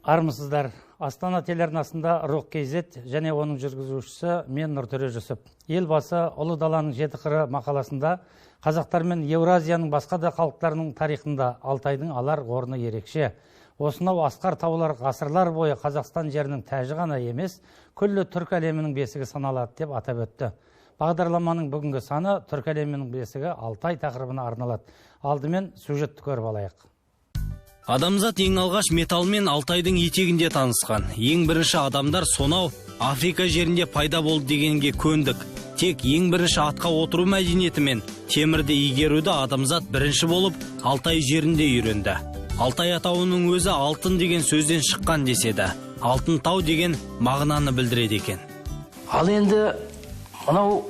Армысыздар. Астана телеарнасында Рух KZ және оның жүргізушісі мен Нұртөре Жүсіп. Елбасы Ұлы даланың жеті қыры мақаласында қазақтар мен Еуразияның басқа да халықтарының тарихында Алтайдың алар орны ерекше. Осынау асқар таулар ғасырлар бойы Қазақстан жерінің тәжі ғана емес, күллі түркі әлемінің бесігі саналады деп атап өтті. Бағдарламаның бүгінгі саны түркі әлемінің бесігі Алтай тақырыбына арналады. Алдымен сюжетті көріп алайық. Адамзат ең алғаш металмен Алтайдың етегінде танысқан. Ең бірінші адамдар сонау Африка жерінде пайда болды дегенге көндік. Тек ең бірінші атқа отыру мәдениеті мен темірді игеруді адамзат бірінші болып Алтай жерінде үйренді. Алтай атауының өзі алтын деген сөзден шыққан деседі. Алтын тау деген мағынаны білдіреді екен. Ал енді мынау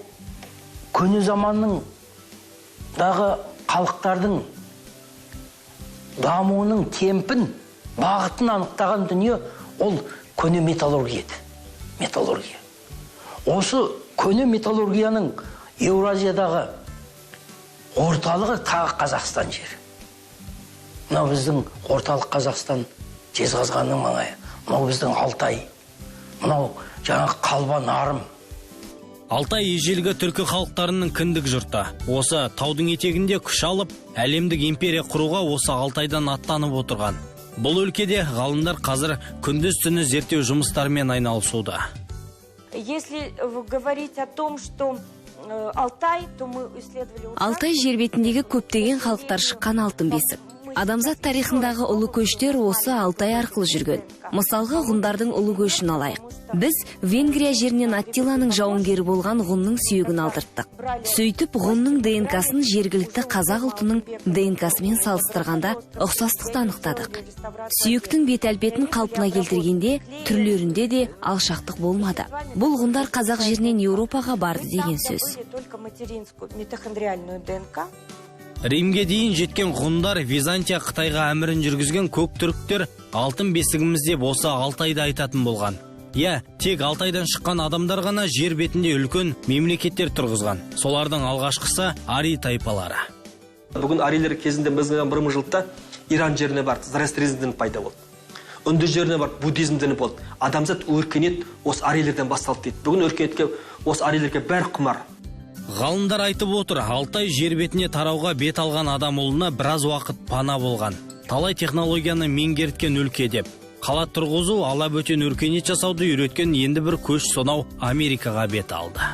көне заманның дағы халықтардың дамуының темпін, бағытын анықтаған дүние ол көне металлургия еді. Металлургия. Осы көне металлургияның Еуразиядағы орталығы тағы Қазақстан жері. Мынау біздің орталық Қазақстан, Жезқазғанның маңайы, мынау біздің Алтай, мынау жаңағы Қалба Нарым. Алтай ежелгі түркі халықтарының кіндік жұрты. Осы таудың етегінде күш алып, әлемдік империя құруға осы Алтайдан аттанып отырған. Бұл өлкеде ғалымдар қазір күндіз-түні зерттеу жұмыстарымен айналысуда. Если говорить о том, что Алтай, то мы исследовали... Алтай жер бетіндегі көптеген халықтар шыққан алтын бесік. Адамзат тарихындағы ұлы көштер осы Алтай арқылы жүрген. Мысалға, ғұндардың ұлы көшін алайық. Біз Венгрия жерінен Аттиланың жауынгері болған ғұнның сүйегін алдырттық. Сөйтіп, ғұнның ДНК-сын жергілікті қазақ ұлтының ДНК-сымен салыстырғанда ұқсастықты анықтадық. Сүйектің бет әлпетін қалпына келтіргенде түрлерінде де алшақтық болмады. Бұл ғұндар қазақ жерінен Еуропаға барды деген сөз. Римге дейін жеткен ғұндар Византия Қытайға әмірін жүргізген көк түріктер алтын бесігіміз деп осы Алтайды айтатын болған. Иә, тек Алтайдан шыққан адамдар ғана жер бетінде үлкен мемлекеттер тұрғызған. Солардың алғашқысы Ари тайпалары. Бүгін арилер кезінде бізге 1000 жылда Иран жеріне барды, зороастризм діні пайда болды. Үнді жеріне барды, буддизм діні болды. Адамзат өркениет осы арилерден басталды дейді. Бүгін өркениетке осы арилерге бәрі құмар. Ғалымдар айтып отыр, Алтай жер бетіне тарауға бет алған адам ұлына біраз уақыт пана болған. Талай технологияны меңгерткен өлке деп. Қала тұрғызу, ала бөтен өркениет жасауды үйреткен енді бір көш сонау Америкаға бет алды.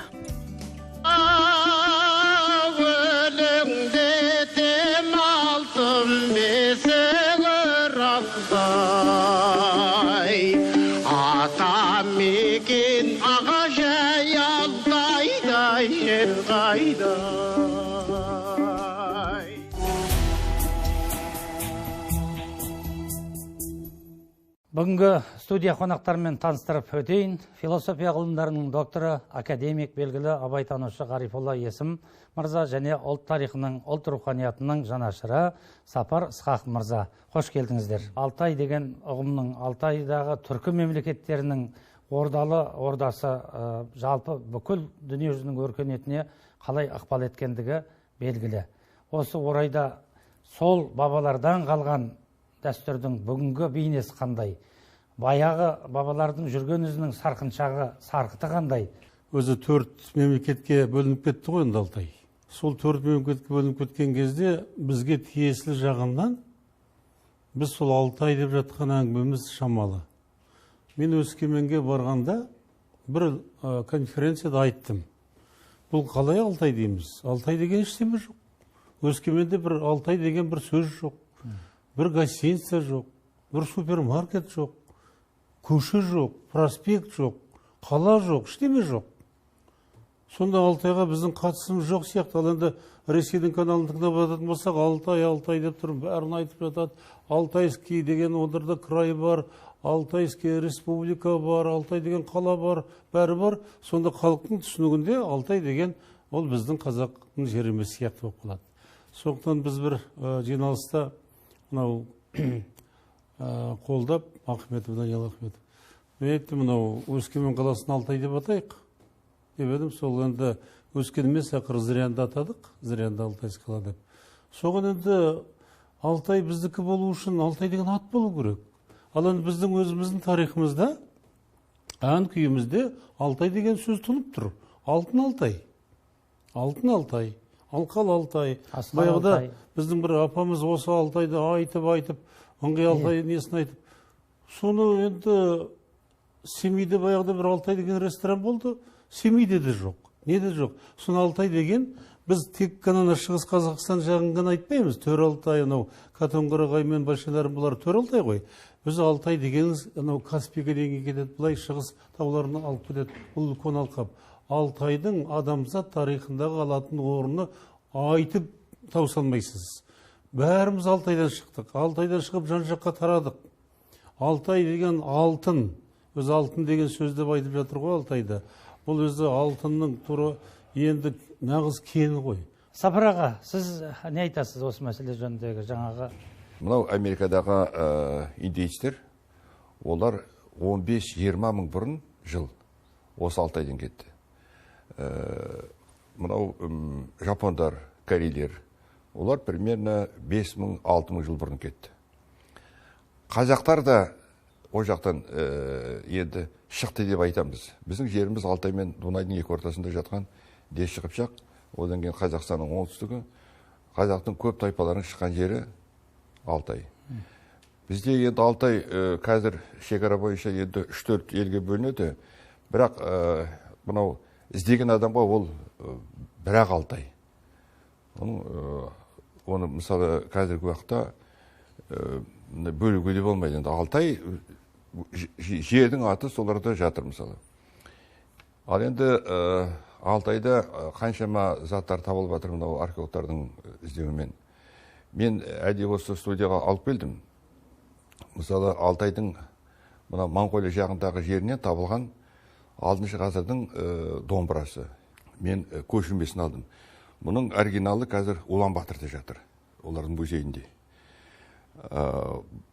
Бүгінгі студия қонақтарымен таныстырып өтейін. Философия ғылымдарының докторы, академик, белгілі абайтанушы Ғарифолла Есім мырза және ұлт тарихының, ұлт руханиятының жанашыры Сапар Ысқақ мырза. Қош келдіңіздер. Алтай деген ұғымның, Алтайдағы түркі мемлекеттерінің ордалы ордасы жалпы бүкіл дүниежүзінің өркениетіне қалай ықпал еткендігі белгілі. Осы орайда сол бабалардан қалған дәстүрдің бүгінгі бейнесі қандай? Баяғы бабалардың жүрген ізінің сарқыншағы, сарқыты қандай? Өзі 4 мемлекетке бөлініп кетті ғой енді Алтай. Сол 4 мемлекетке бөлініп кеткен кезде бізге тиесілі жағынан біз сол Алтай деп жатқан әңгімеміз шамалы. Мен Өскеменге барғанда бір конференцияда айттым. Бұл қалай Алтай дейміз? Алтай деген ештеме жоқ. Өскеменде бір Алтай деген бір сөз жоқ. Бір гостиница жоқ, бір супермаркет жоқ, көше жоқ, проспект жоқ, қала жоқ, ештеме жоқ. Сонда Алтайға біздің қатысымыз жоқ сияқты. Ал енді Ресейдің каналын тыңдап жататын болсақ, Алтай, Алтай деп тұр, бәрін айтып жатады. Алтайский деген ондарда край бар, Алтайский республика бар, Алтай деген қала бар, бәрі бар. Сонда халықтың түсінігінде Алтай деген ол біздің қазақтың жері емес сияқты болып қалады. Сондықтан біз бір жиналыста мынау қолдап Ахметов, Даниал Ахметов. Мен айттым, мынау Өскемен қаласын Алтай деп атайық деп едім. Сол енді Өскен емес, ақыры Зырянды атадық, Зырянды Алтайский қала деп. Соған енді Алтай біздікі болу үшін Алтай деген ат болу керек. Ал енді біздің өзіміздің тарихымызда, ән күйімізде Алтай деген сөз тұнып тұр. Алтын Алтай. Алтын Алтай, Алқал Алтай. Баяғыда біздің бір апамыз осы Алтайды айтып-айтып, ыңғай Алтай несін айтып. Соны енді Семейде баяғыда бір Алтай деген ресторан болды, Семейде де жоқ, неде жоқ. Соны Алтай деген біз тек қана Шығыс Қазақстан жағын ғана айтпаймыз. Төр Алтай, анау Катонқарағай мен Большайлар, бұлар Төр Алтай ғой. Біз Алтай дегеніміз анау Каспийге дейін кетеді, былай шығыс тауларына алып кетеді. Бұл үлкен алқап. Алтайдың адамзат тарихындағы алатын орны айтып тауыса алмайсыз. Бәріміз Алтайдан шықтық. Алтайдан шығып жан-жаққа тарадық. Алтай деген алтын. Өз алтын деген сөз деп айтып жатыр ғой Алтайда. Бұл өзі алтынның тура енді нағыз кені ғой. Сапар аға, сіз не айтасыз осы мәселе жөніндегі жаңағы? Мынау Америкадағы индейцтер, олар 15-20 мың бұрын жыл осы Алтайдан кетті. Мынау жапондар, корейлер, олар примерно 5 мың, 6 мың жыл бұрын кетті. Қазақтар да ол жақтан енді шықты деп айтамыз. Біздің жеріміз Алтай мен Дунайдың екі ортасында жатқан Дешті Қыпшақ, одан кейін Қазақстанның оңтүстігі, қазақтың көп тайпаларының шыққан жері Алтай. Бізде енді Алтай қазір шекара бойынша енді 3-4 елге бөлінеді, бірақ мынау іздеген адамға ол бірақ Алтай. Оны мысалы қазіргі уақытта бөлуге де болмайды. Енді Алтай жердің аты соларда жатыр мысалы. Ал енді Алтайда қаншама заттар табылып жатыр мынау археологтардың іздеуімен. Мен әдейі осы студияға алып келдім. Мысалы Алтайдың мына Моңғолия жағындағы жерінен табылған 6 ғасырдың домбырасы. Мен көшірмесін алдым. Мұның оригиналы қазір Улан-Баторда жатыр, олардың музейінде.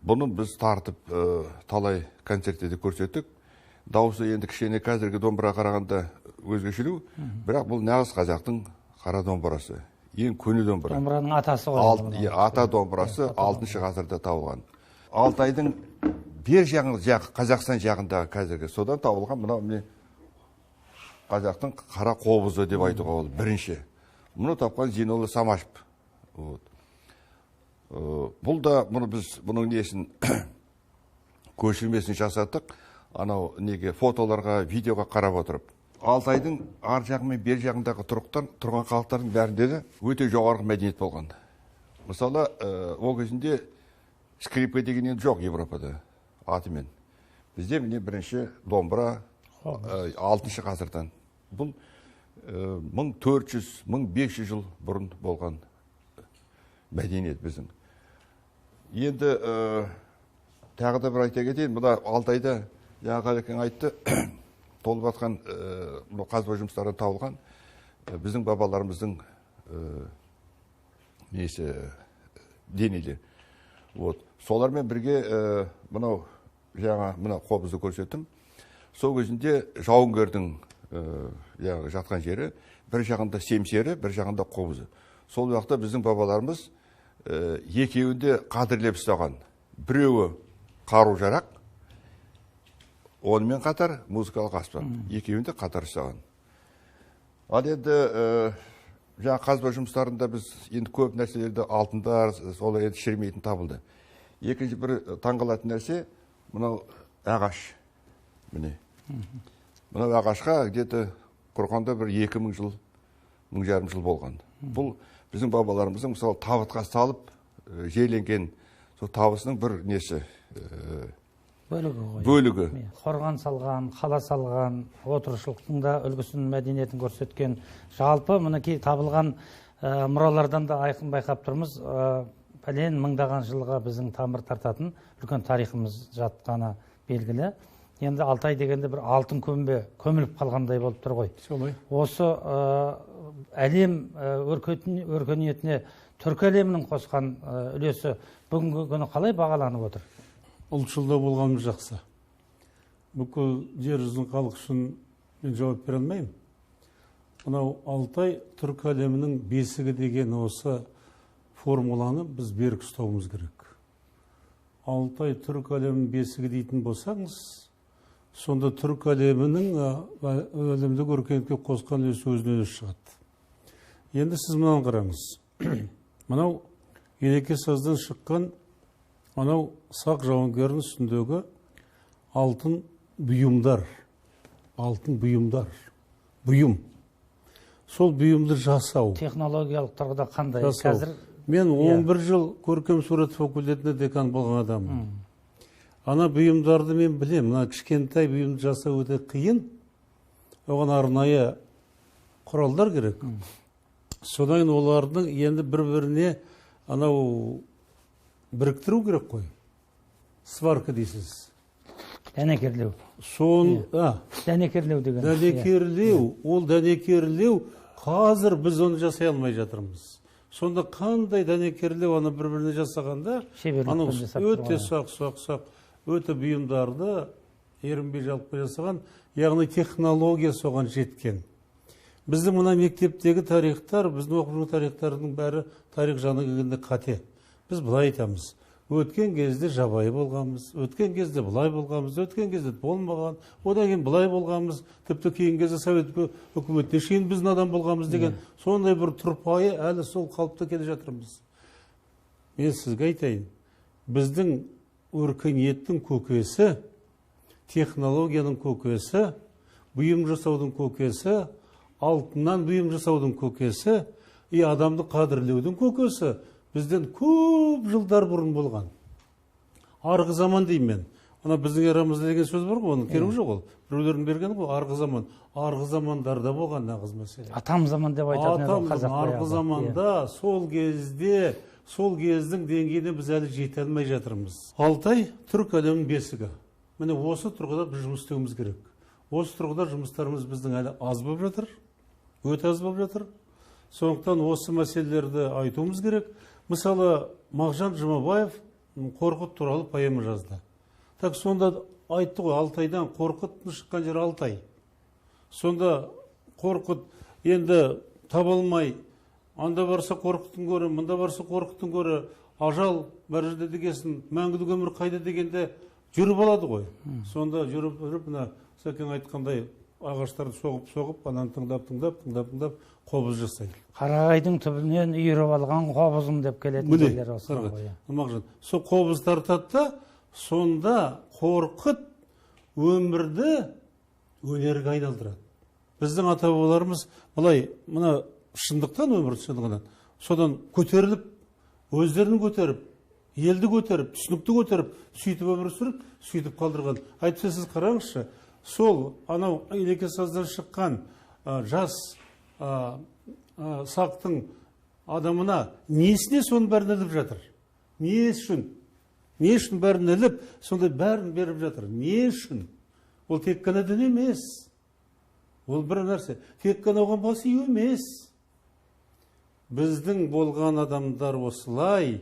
Бұны біз тартып талай концерттерде көрсеттік. Дауысы енді кішкене қазіргі домбыраға қарағанда өзгешелеу, бірақ бұл нағыз қазақтың қара домбырасы. Ең көне домбыра. Домбыраның атасы ғой. Ата домбырасы 6 ғасырда табылған. Алтайдың бер жағында, Қазақстан жағындағы қазіргі содан табылған мынау міне қазақтың қара қобызы деп айтуға болады бірінші. Мұны тапқан Зейнолла Самашев. Вот. Бұл да мұны біз бұның несін көшірмесін жасаттық. Анау неге фотоларға, видеоға қарап отырып. Алтайдың ар жағы мен бер жағындағы тұрған халықтардың бәрінде де өте жоғарғы мәдениет болған. Мысалы, ол кезінде скрипка деген енді жоқ Европада атымен. Бізде міне бірінші домбыра 6 ғасырдан. Бұл 1400-1500 жыл бұрын болған мәдениет біздің. Енді тағы да бір айта кетейін, мына Алтайда жаңа Қалекең айтты, толып жатқан қазба жұмыстары табылған біздің бабаларымыздың несі денелері. Вот. Солармен бірге мынау жаңа мына қобызды көрсеттім. Сол кезінде жауынгердің жатқан жері, бір жағында семсері, бір жағында қобызы. Сол уақытта біздің бабаларымыз екеуін де қадірлеп ұстаған. Біреуі қару жарақ, онымен қатар музыкалық аспап. Екеуін де қатар ұстаған. Ал енді жаңа қазба жұмыстарында біз енді көп нәрселерді, алтындар, солар енді шірімейтін табылды. Екінші бір таңғалатын нәрсе мынау ағаш. Міне. Мынау ағашқа где-то құрғанда бір 2000 жыл, 1500 жыл болған. Бұл біздің бабаларымыздың мысалы табытқа салып жерленген сол табысының бір несі бөлігі ғой. Бөлігі. Қорған салған, қала салған, отырықшылықтың да үлгісін, мәдениетін көрсеткен. Жалпы мінекей табылған мұралардан да айқын байқап тұрмыз. Пәлен мыңдаған жылға біздің тамыр тартатын үлкен тарихымыз жатқаны белгілі. Енді Алтай дегенде бір алтын көмбе көміліп қалғандай болып тұр ғой. Солай. Осы әлем өркениетіне түркі әлемінің қосқан үлесі бүгінгі күні қалай бағаланып отыр? Ұлтшылда болғанымыз жақсы. Бүкіл жер жүзінің халқы үшін мен жауап бере алмаймын. Мынау Алтай түркі әлемінің бесігі деген осы формуланы біз берік ұстауымыз керек. Алтай түркі әлемінің бесігі дейтін болсаңыз, сонда түркі әлемінің әлемдік өркениетке қосқан үлесі өзінен өзі шығады. Енді сіз мынаны қараңыз. Мынау Елеке саздан шыққан анау сақ жауынгерінің үстіндегі алтын бұйымдар. Алтын бұйымдар. Бұйым. Сол бұйымды жасау. Технологиялық тұрғыда қандай? Қазір мен 11 жыл көркем сурет факультетінде декан болған адаммын. Ана бұйымдарды мен білемін. Мына кішкентай бұйымды жасау өте қиын. Оған арнайы құралдар керек. Содан кейін олардың енді бір-біріне анау біріктіру керек қой. Сварка дейсіз. Дәнекерлеу. Сон, дәнекерлеу деген. Дәнекерлеу. Ол дәнекерлеу қазір біз оны жасай алмай жатырмыз. Сонда қандай дәнекерлеу аны бір-біріне жасағанда, анау өте ұсақ-ұсақ, өте бұйымдарды ерінбей жалықпай жасаған, яғни технология соған жеткен. Біздің мына мектептегі тарихтар, біздің оқып жүрген тарихтардың бәрі тарих жағынан келгенде қате. Біз былай айтамыз. Өткен кезде жабайы болғанбыз, өткен кезде былай болғанбыз, өткен кезде болмаған, одан кейін былай болғанбыз, тіпті кейін кезде Совет үкіметіне шейін біз надан болғанбыз деген сондай бір тұрпайы әлі сол қалыпта келе жатырмыз. Мен сізге айтайын, біздің өркениеттің көкесі, технологияның көкесі, бұйым жасаудың көкесі, алтыннан бұйым жасаудың көкесі, и адамды қадірлеудің көкесі бізден көп жылдар бұрын болған. Арғы заман деймін мен. Ана біздің эрамызда деген сөз бар ғой, оның керегі жоқ ол. Біреулердің бергені ғой, арғы заман. Арғы замандарда болған нағыз мәселе. Атам заман деп айтатын еді қазақ. Арғы заманда, сол кезде, сол кездің деңгейіне біз әлі жете алмай жатырмыз. Алтай түркі әлемінің бесігі. Міне осы тұрғыда біз жұмыс істеуіміз керек. Осы тұрғыда жұмыстарымыз біздің әлі аз болып жатыр, өте аз болып жатыр. Сондықтан осы мәселелерді айтуымыз керек. Мысалы, Мағжан Жұмабаев Қорқыт туралы поэма жазды. Так сонда айтты ғой, Алтайдан Қорқыттың шыққан жері Алтай. Сонда Қорқыт енді таба алмай, анда барса Қорқыттың көрі, мында барса Қорқыттың көрі, ажал бар жерде дегесін, мәңгілік өмір қайда дегенде жүріп алады ғой. Сонда жүріп, мына Сәкен айтқандай ағаштарды соғып-соғып, ананы тыңдап-тыңдап, қобыз жасайды. Қарағайдың түбінен үйіріп алған қобызым деп келетін жерлер осы ғой. Мағжан, сол қобыз тартады да, сонда Қорқыт өмірді өнерге айналдырады. Біздің ата-бабаларымыз былай, мына шындықтан, өмір шындығынан, содан көтеріліп, өздерін көтеріп, елді көтеріп, түсінікті көтеріп, сөйтіп өмір сүріп, сөйтіп қалдырған. Әйтпесе сіз қараңызшы, сол анау Елеке саздан шыққан жас сақтың адамына несіне соның бәрін іліп жатыр? Не үшін? Не үшін бәрін іліп, сондай бәрін беріп жатыр? Не үшін? Ол тек қана дін емес. Ол бір нәрсе. Тек қана оған бас ию емес. Біздің болған адамдар осылай,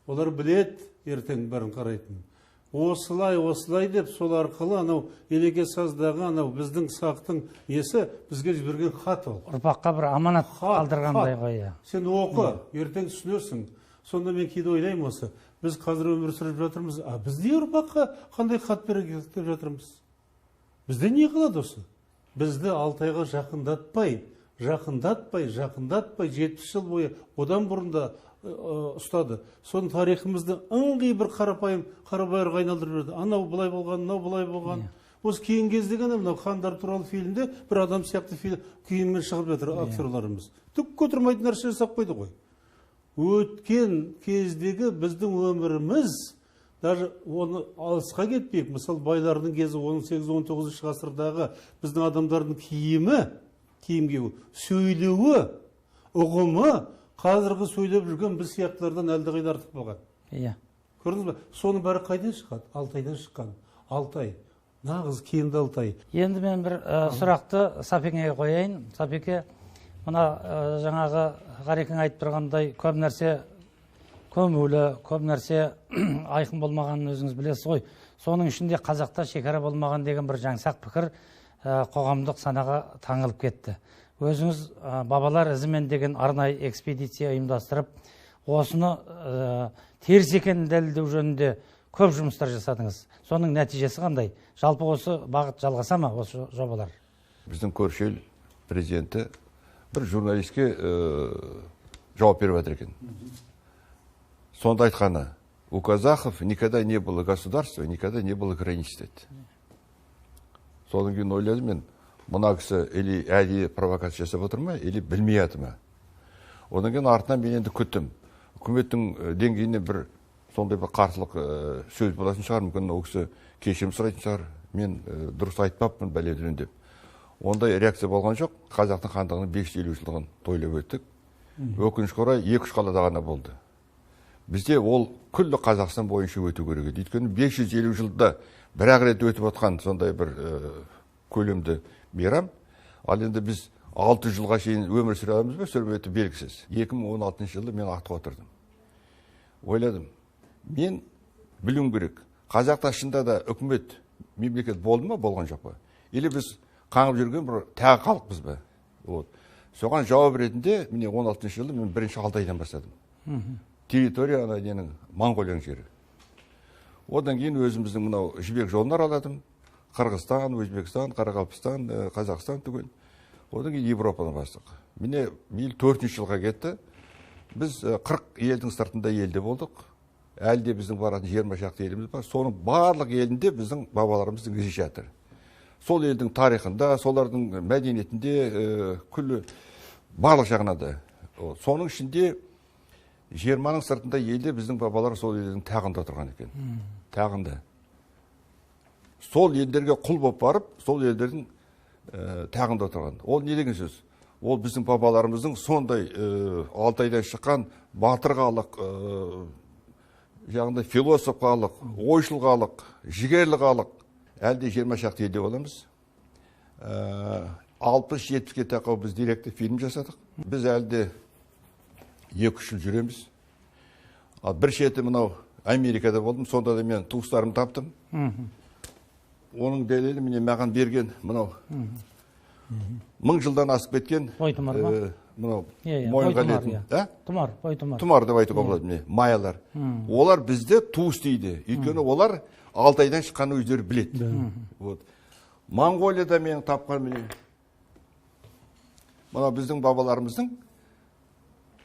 олар білет ертең бәрін қарайтын. Осылай, осылай деп сол арқылы анау Елеке саздағы анау біздің сақтың несі бізге жіберген хат ол. Ұрпаққа бір аманат қалдырғандай ғой. Сен оқы, ертең түсінерсің. Сонда мен кейде ойлаймын осы. Біз қазір өмір сүріп жатырмыз, а біз не ұрпаққа қандай хат беріп жатырмыз? Бізде не қылады осы? Бізді Алтайға жақындатпай, 70 жыл бойы одан бұрын да ұстады. Соның тарихымызды ыңғай бір қарапайым қарабайырға айналдырып жіберді. Анау былай болған, мынау былай болған. Осы кейінгі кезде ғана мынау хандар туралы фильмде бір адам сияқты киіммен шығып жатыр актерларымыз. Түкке отырмайтын нәрсе жасап қойды ғой. Өткен кездегі біздің өміріміз, даже оны алысқа кетпейік, мысалы байлардың кезі 18-19 ғасырдағы біздің адамдардың киімі, киім кию, сөйлеуі, ұғымы қазіргі сөйлеп жүрген біз сияқтылардан әлдеқайда артық болған. Иә. Көрдіңіз бе? Соның бәрі қайдан шығады? Алтайдан шыққан. Алтай. Нағыз кенді Алтай. Енді мен бір сұрақты Сапекеңе қояйын. Сапеке, мына жаңағы Ғарекең айтып тұрғандай көп нәрсе көмулі, көп нәрсе айқын болмағанын өзіңіз білесіз ғой. Соның ішінде қазақта шекара болмаған деген бір жаңсақ пікір қоғамдық санаға таңылып кетті. Өзіңіз бабалар ізімен деген арнайы экспедиция ұйымдастырып, осыны теріс екенін дәлелдеу жөнінде көп жұмыстар жасадыңыз. Соның нәтижесі қандай? Жалпы осы бағыт жалғаса ма, осы жобалар? Біздің көрші ел президенті бір журналистке жауап беріп жатыр екен. Сонда айтқаны: «У казахов никогда не было государства, никогда не было границ», – деді. Содан кейін ойладым мен, мына кісі или әдейі провокация жасап отыр ма, или білмей жатыр ма. Одан кейін артынан мен енді күттім, үкіметтің деңгейіне бір сондай бір қарсылық сөз болатын шығар, мүмкін, ол кісі кешірім сұрайтын шығар, мен дұрыс айтпаппын, бәле деп. Ондай реакция болған жоқ. Қазақтың хандығының 550 жылдығын тойлап өттік. Өкінішке орай, екі үш қалада ғана болды. Бізде ол күллі Қазақстан бойынша өту керек еді, өйткені 550 жылда бір ақ рет өтіп отқан сондай бір көлемді мейрам. Ал енді біз 600 жылға шейін өмір сүре аламыз ба, сүрмеуі белгісіз. 2016 жылы мен атқа отырдым, ойладым, мен білуім керек, қазақта шынында да үкімет, мемлекет болды ма, болған жоқ па, или біз қаңғып жүрген бір тағы халықпыз ба. Вот соған жауап ретінде, міне, 16 жылы мен бірінші Алтайдан бастадым, территория ана ненің, Моңғолияның жері. Одан кейін өзіміздің мынау Жібек жолын араладым: Қырғызстан, Өзбекстан, Қарақалпақстан, Қазақстан түгел. Одан кейін Европаны бастық. Міне, биыл төртінші жылға кетті. Біз 40 елдің сыртында елде болдық. Әлі де біздің баратын 20 шақты еліміз бар. Соның барлық елінде біздің бабаларымыздың ізі жатыр, сол елдің тарихында, солардың мәдениетінде, күллі барлық жағынан да. Соның ішінде 20-ның сыртында елде біздің бабалар сол елдің тағында тұрған екен, тағында, сол елдерге құл болып барып, сол елдердің тағында отырған. Ол не деген сөз? Ол біздің бабаларымыздың сондай Алтайдан шыққан батыр халық, жаңағыдай философ халық, ойшыл халық, жігерлі халық. Әлі де 20 шақты елде боламыз. 60-70-ке тақау біз деректі фильм жасадық. Біз әлі де 2-3 жыл жүреміз. Ал бір шеті мынау Америкада болдым, сонда да мен туыстарымды таптым. Оның дәлелі, міне, маған берген мынау 1000 жылдан асып кеткен Бойтұмар ма? Мынау Иә, мойынға бойтұмар, ілетін, иә. А? Тұмар, бойтұмар. Тұмар деп айтуға болады. Міне, майялар, олар бізді туыс дейді, өйткені олар Алтайдан шыққанын өздері біледі. Вот Моңғолияда менің тапқан, міне, мынау біздің бабаларымыздың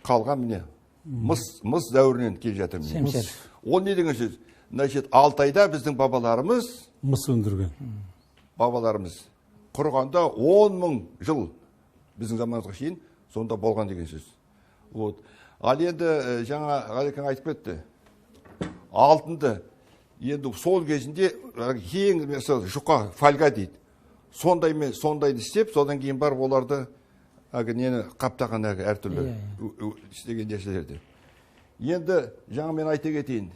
қалған, міне, мыс дәуірінен келе жатыр, міне. Семсер. Ол не деген сөз? Значит, Алтайда біздің бабаларымыз мыс өндірген. Бабаларымыз құрғанда 10 000 жыл біздің заманымызға шейін сонда болған деген сөз. Вот ал енді жаңа Ғалекең айтып кетті алтынды. Енді сол кезінде ең, мысалы, жұқа фольга дейді, сондаймен сондайды істеп, содан кейін барып оларды әлгі нені қаптаған, әлгі әртүрлі Иә, істеген нәрселерді. Енді жаңа мен айта кетейін.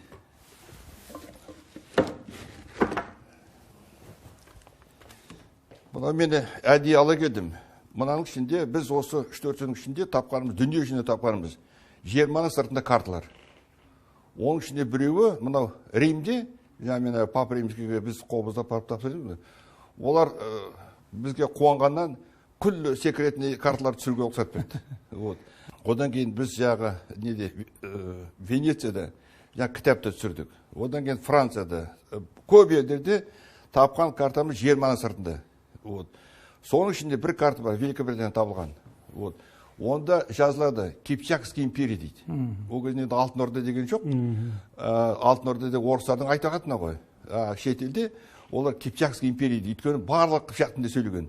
Мына мен әдейі ала келдім. Мынаның ішінде біз осы 3-4 жылдың ішінде тапқанымыз, дүние жүзінде тапқанымыз 20-ның сыртында карталар. Оның ішінде біреуі мынау Римде. Жаңа мен папа Римскийге біз қолымызда апарып тапсырдым. Олар бізге қуанғаннан күллі секретный карталар түсіруге рұқсат берді. Вот одан кейін біз жағы неде, Венецияда жаңа кітапты түсірдік. Одан кейін Францияда, көп елдерде тапқан картамыз 20-ның сыртында. Вот соның ішінде бір карта бар, Великобританияда табылған. Вот онда жазылады «Кипчакская империя» дейді. Ол кезде енді Алтын Орда деген жоқ. Алтын Орда деп орыстардың айтағатыны ғой. Шетелде олар «Кипчакская империя» дейді, өйткені барлық қыпшақ тілінде сөйлеген.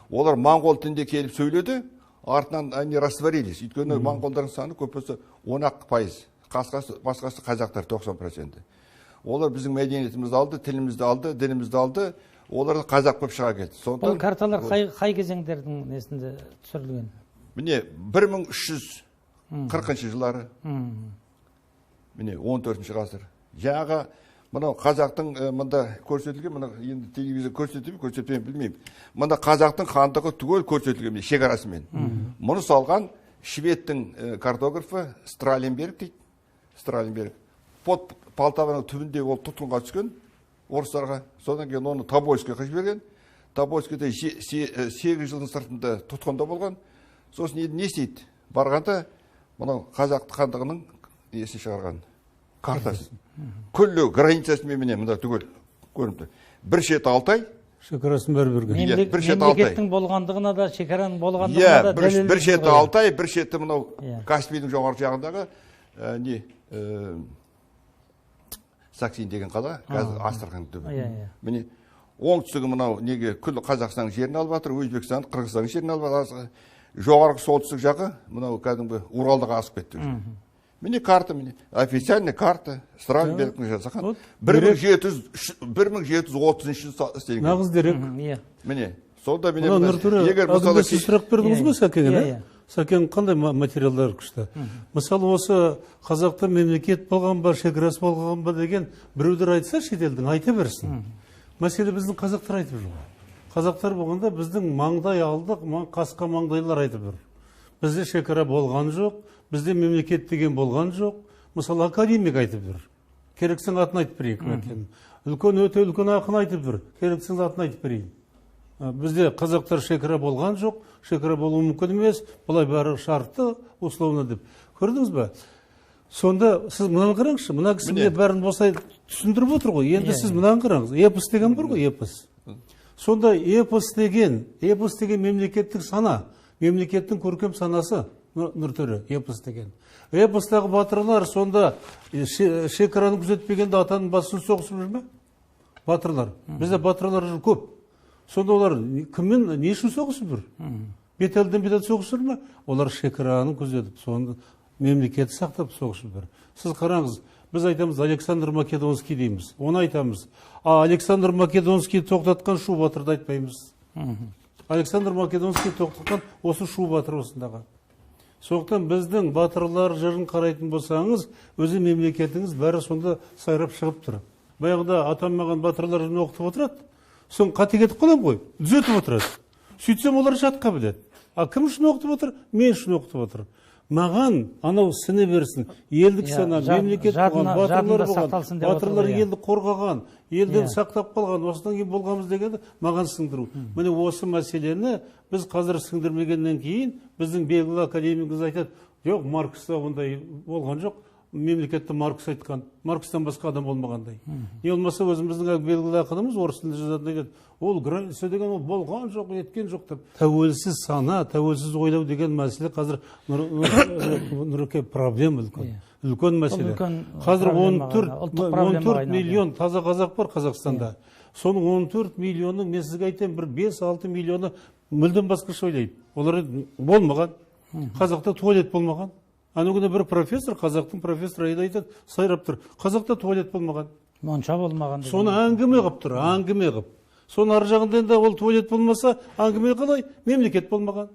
Олар моңғол тілінде келіп сөйледі, артынан они растворились, өйткені моңғолдардың саны көп болса 10-ақ пайыз, қасқасы басқасы қазақтар 90%-і. Олар біздің мәдениетімізді алды, тілімізді алды, дінімізді алды, олар қазақ болып шыға келді. Бұл Сондықтан карталар қай кезеңдердің несінде түсірілген? Міне, 1340 жылдары, міне, 14 ғасыр. Жаңағы мынау қазақтың мында көрсетілген, мына енді телевизор көрсетіп ме, көрсетпей ме, білмеймін. Мында қазақтың хандығы түгел көрсетілген, міне, шекарасымен. Мұны салған шведтің картографы Страленберг дейді. Страленберг под Полтаваның түбінде ол тұтқынға түскен орыстарға. Содан кейін оны Тобольскіге жіберген. Тобольскіде 8 жылдың сыртында тұтқында болған. Сосын енді не істейді? Барғанда мынау қазақ хандығының несін шығарған, картасын. Күллі границасымен міне мында түгел көрініп тұр. Бір шеті Алтай, шекарасын бәрі берген. Бір шеті Алтай. Мемлекеттің болғандығына да, шекараның болғандығына да дәлел. Бір шеті Алтай, бір шеті мынау Каспийдің жоғарғы жағындағы не Саксин деген қала, қазір Астрахань түбі. Міне оңтүстігі мынау неге күллі Қазақстанның жерін алып жатыр, Өзбекстан, Қырғызстанның жерін алып жатыр. Жоғарғы солтүстік жағы мынау кәдімгі Уралдыға асып кетті. Міне карта, міне официальный карта, Стральбергтің жасаған. 1730 жылы істелінген. Нағыз дерек. Міне, сонда міне егер мысалы сіз сұрақ бердіңіз ғой Сәкенге, Сәкен қандай материалдар күшті. Мысалы осы қазақта мемлекет болған ба, шекарасы болған ба деген біреулер айтса шетелдің айта берсін. Мәселе біздің қазақтар айтып жүр. Қазақтар болғанда біздің маңдай алдық, қасқа маңдайлар айтып жүр. Бізде шекара болған жоқ, бізде мемлекет деген болған жоқ. Мысалы академик айтып жүр. Керексің атын айтып берейін. Үлкен, өте үлкен ақын айтып жүр. Керексің атын айтып берейін. Бізде қазақтар шекара болған жоқ, шекара болуы мүмкін емес, бұлай бәрі шартты, условно деп. Көрдіңіз бе? Сонда сіз мынаны қараңызшы, мына кісі міне бәрін болса түсіндіріп отыр ғой. Енді сіз мынаны қараңыз. Эпос деген бар ғой, эпос. Сонда эпос деген мемлекеттік сана, мемлекеттің көркем санасы, Нұртөре, эпос деген. Эпостағы батырлар сонда шекараны күзетпегенде атаның басын соғысып жүр ме? Батырлар. Бізде батырлар көп. Сонда олар кіммен, не үшін соғысып жүр? Бет әлден бет соғысып жүр ме? Олар шекараны күзетіп, сонда мемлекетті сақтап соғысып жүр. Сіз қараңыз, біз айтамыз Александр Македонский дейміз, оны айтамыз. А Александр Македонский тоқтатқан Шу батырды айтпаймыз. Александр Македонский тоқтатқан осы Шу батыр осындағы. Сондықтан біздің батырлар жырын қарайтын болсаңыз, өзі мемлекетіңіз бәрі сонда сайрап шығып тұр. Баяғыда атам маған батырлар жырын оқытып отырады, соң қате кетіп қалам ғой, түзетіп отырады. Сөйтсем олар жатқа біледі. А кім үшін оқытып отыр? Мен үшін оқытып отыр. Маған анау сіне берсін, елдік сана, мемлекет болған, батырлар болған, батырлар елді қорғаған, елді сақтап қалған, осыдан кейін болғанбыз дегенді маған сіңдіру. Міне осы мәселені біз қазір сіңдірмегеннен кейін біздің белгілі академигіміз айтады, жоқ, Маркста ондай болған жоқ, мемлекетті Маркс айтқан, Маркстан басқа адам болмағандай. Не болмаса өзіміздің белгілі ақынымыз орыс тілінде жазатын айтады, ол граница деген ол болған жоқ, еткен жоқ деп. Тәуелсіз сана, тәуелсіз ойлау деген мәселе қазір Нұреке проблема үлкен. Үлкен мәселе. Қазір 14 миллион таза қазақ бар Қазақстанда. Соның 14 миллионның, мен сізге айтайын, бір 5-6 миллионы мүлдем басқаша ойлайды. Олар болмаған. Қазақта туалет болмаған. Ана күні бір профессор, қазақтың профессоры айтады, сайрап тұр. Қазақта туалет болмаған. Монша болмаған. Соны әңгіме қып тұр, әңгіме қып. Соның ар жағында енді ол туалет болмаса, әңгіме қалай? Мемлекет болмаған,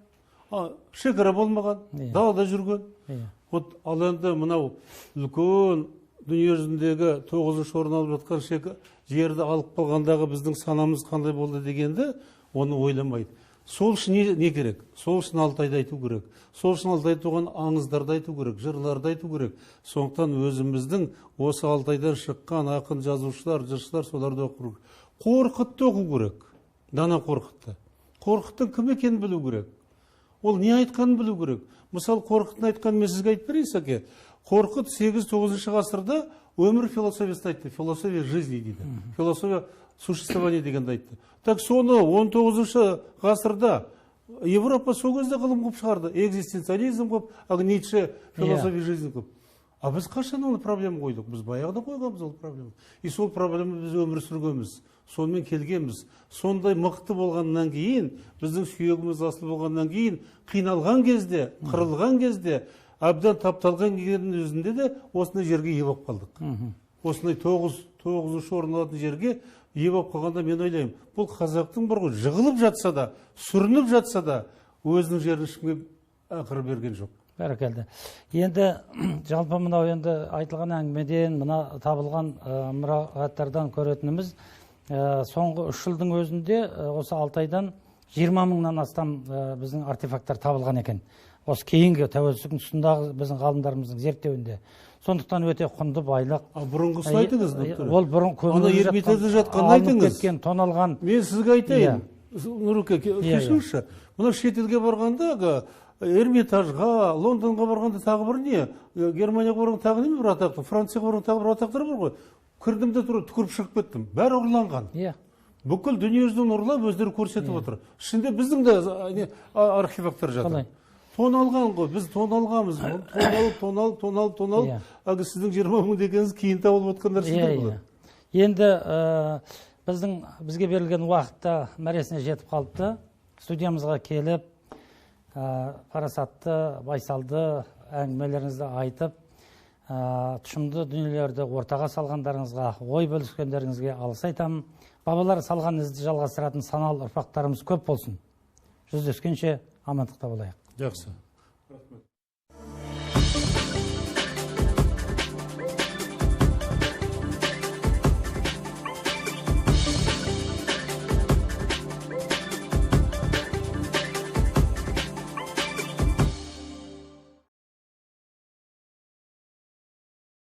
шекара болмаған, далада жүрген. Вот ал енді мынау үлкен дүниежүзіндегі 9-шы орын алып жатқан жерді алып қалғандағы біздің санамыз қандай болды дегенді оны ойламайды. Сол үшін не керек? Сол үшін Алтайды айту керек. Сол үшін Алтайда туған аңыздарды айту керек, жырларды айту керек. Сондықтан өзіміздің осы Алтайдан шыққан ақын, жазушылар, жыршылар соларды оқу керек. Қорқытты оқу керек. Дана Қорқытты. Қорқыттың кім екенін білу керек. Ол не айтқанын білу керек. Мысалы, Қорқыттың айтқанын мен сізге айтып берейін, Сәке. Қорқыт 8-9 ғасырда өмір философиясын айтты. Философия жизни дейді. Философия существование дегенді айтты. Так соны 19 ғасырда Европа сол кезде ғылым қылып шығарды. Экзистенциализм қылып, а Ницше философия жизни қылып. А біз қашан оны проблема қойдық? Біз баяғыда қойғанбыз ол проблема. И сол проблема біз өмір сүргенбіз. Сонымен келгенбіз. Сондай мықты болғаннан кейін, біздің сүйегіміз асыл болғаннан кейін, қиналған кезде, қырылған кезде, әбден тапталған кездің өзінде де осындай жерге ие болып қалдық. Осындай 9-шы орын алатын жерге ие болып қалғанда мен ойлаймын, бұл қазақтың бір ғой, жығылып жатса да, сүрініп жатса да, өзінің жерін ешкімге ақыры берген жоқ. Бәрекелді. Енді жалпы мынау енді айтылған әңгімеден, мына табылған мұрағаттардан көретініміз, соңғы 3 жылдың өзінде осы Алтайдан 20 мыңнан астам біздің артефакттар табылған екен. Осы кейінгі тәуелсіздіктің тұсындағы біздің ғалымдарымыздың зерттеуінде. Сондықтан өте құнды байлық. Бұрынғысын айтыңыз, доктор. Ол бұрын көміліп жатқан, алынып кеткен, тоналған. Мен сізге айтайын, Нұреке, кешіріңізші. Мына шетелге барғанда Эрмитажға, Лондонға барғанда тағы бір не, Германияға барғанда тағы не бір атақты, Францияға барғанда тағы бір атақтар бар ғой. Кірдім де тура түкіріп шығып кеттім. Бәрі ұрланған. Иә. Бүкіл дүниежүзінен ұрлап өздері көрсетіп отыр. Ішінде біздің де архивактар жатыр. Тоналған ғой, біз тоналғанбыз. Тоналып, тоналып, тоналып, тоналып. Әлгі сіздің 20 мың дегеніңіз кейін табылып отқан нәрселер болады. Енді бізге берілген уақытта мәресіне жетіп қалыпты. Студиямызға келіп, парасатты, байсалды әңгімелеріңізді айтып, тұшымды дүниелерді ортаға салғандарыңызға, ой бөліскендеріңізге алғыс айтамын. Бабалар салған ізді жалғастыратын саналы ұрпақтарымыз көп болсын. Жүздескенше амандықта болайық. Жақсы. Рахмет.